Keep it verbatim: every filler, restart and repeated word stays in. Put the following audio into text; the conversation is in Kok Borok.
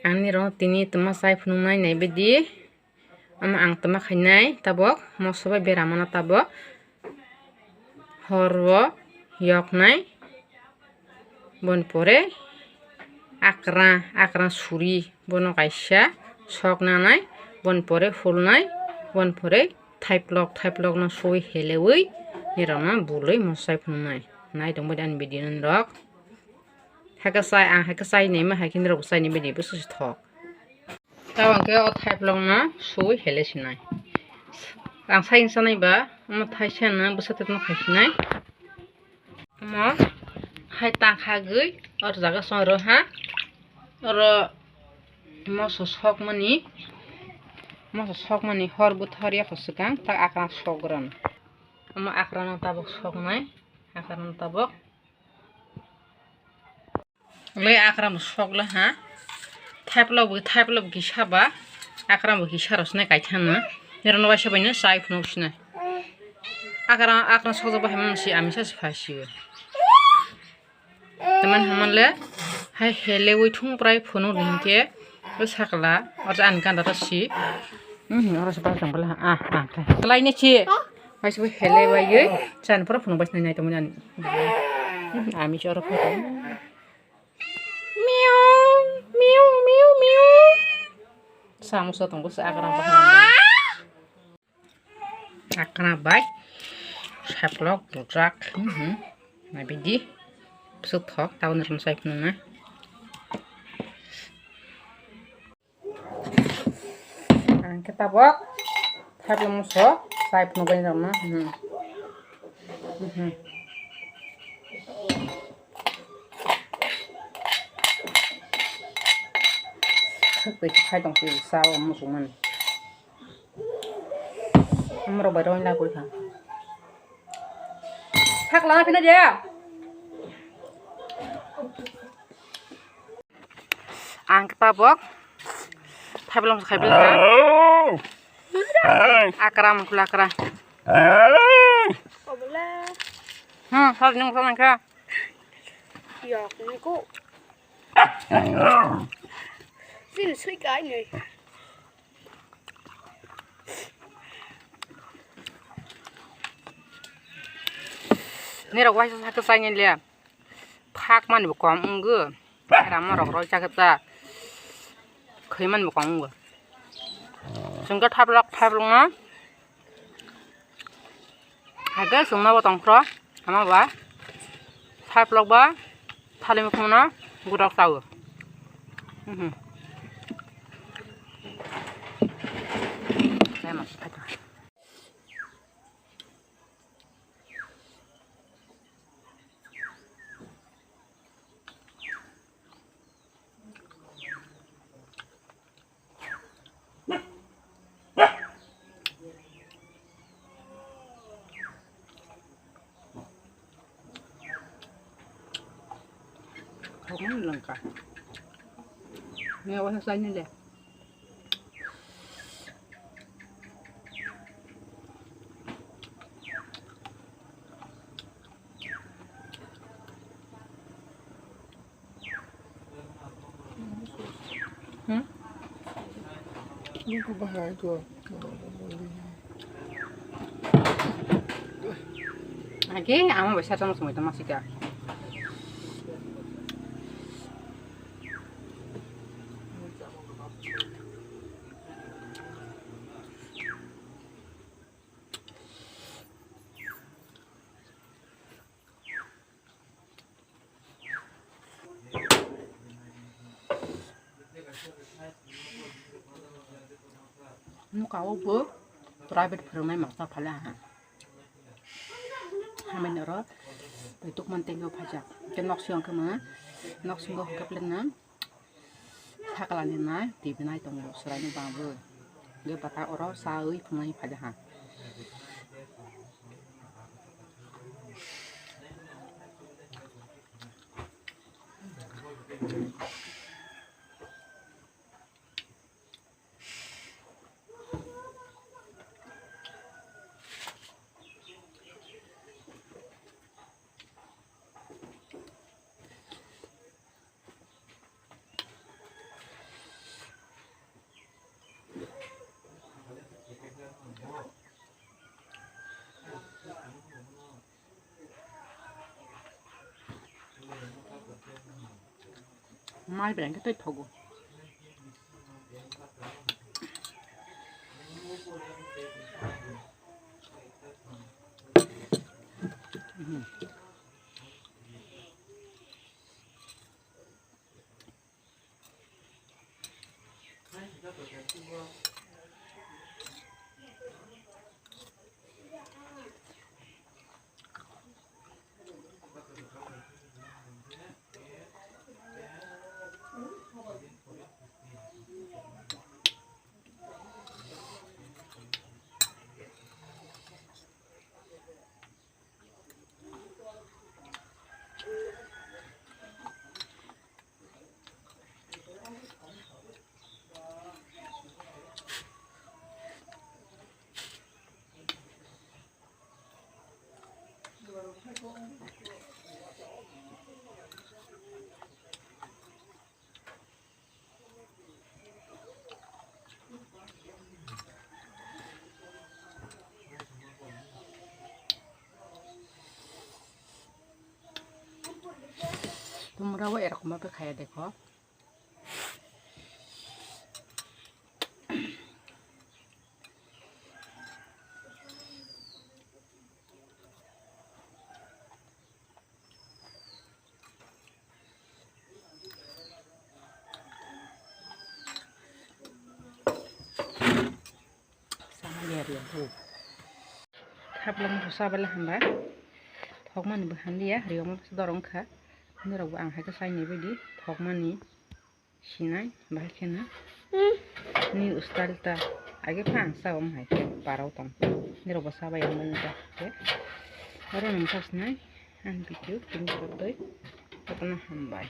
Ang nirok tini twma chai phunuknai naibaidi. Omo ang twma khainai tabok, moso bai beramano tabok. Horo yoknai, boni pore akra, akra suri, bono kaisa sok nanai, boni pore hulnai, boni pore thaiplok, thaiplokno sui heleui nirokno bului moso chai phunuknai. Nai tongbaidi ani video nirok. Haikhe chai, ang haikhe chai naima, haikhe nirok chai naima di bwswk se thok. Tabok khe o thaiplokno sui hele sinai. Ang sai wngsa nai ba, omo thaisa no bwsa tepma khai sinai. Omo hai ta khagwi, o jaga song rw ha. Oro moso sokmani, moso sokmani hor buthar yapha swkang tak akran sokgrano. Omo akrano tabok soknai, akrano tabok. Le akram sokla ha. Thaiplok bo, thaiplok bo kisa ba. Akram bo kisa rosne kaithana. Nirok no waisa bai no chai phunuk sinai. Akram, akram sokjak bai hamya si ami sa si phai sibo. Teman haman le hai hele wi thung prai phunuk din ke. O sakla, o ani ganda ta si. Mhm, oro se bal tang bala. Ah, ah, te. Lai ne chi. Bai se hele bai ye. Chan pura phunuk bai nai tong ani. Ami choro photo. Miau, miau, miau, miau. Samu so tong bus akram bahai. Akra bai saplok bujak. Mhm. Naibidi. Bwswk thok, taboni rwng sai phunukna. Ang khe tabok thaiplok moso chai phunukgwi rokno. Mhm. Mhm. Thwk twi khai tong twi sa o muchungmani. Amorok bai roina gwi kha. Sak lana phina je. Ang tabok thaiplok khai bela. Akram kula akra. Hmm, sal nung sal nang kha. Yok nang ko. Sin sui kai ni. Nirok waisa sa kwchai ni le. Phak mani bo kom wngwi. Rama rok roi chakhe ta. Khoi mani bo kom wngwi. Chwng khe thaplok thaplok no. Hake chwngno bo tongphro. Ama ba. Thaplok ba. Thali mukhungno. Gudok tao. Mhm. Lemon. Kamu langka. Ini awalnya selain ini deh. Hmm? Ini ku bahaya tu. Agi, ama bisa sama semua itu masih gak. Nuka o bo private phwrwngnai masa phale aha. Hamai noro twi tukmani tengwi phaijak. Hwnkhe nok siyong khe ma, nok singo hwnkhe plengna. Sakla ni nai, T V nai tongo, chwraino bangwi. Hwnkhe bata oro chawi phunai phajaha. Mai bera hwnkhe tei thogo. তোমরাও এরকম ভাবে খাইয়া দেখো। Samaliya riyang bu. Thaplang busa bala hamba. Thokmani bu handiya, riyang dorong kha. Nirok bu ang hai khe saini bidi thokmani sinai, bahai kheno. Ni style ta age pha ang sa om hai khe parau tong. Nirok bo sabai ang bani ta khe. Oro nang sa sinai, ang video kini kotoi. Kotono hambai.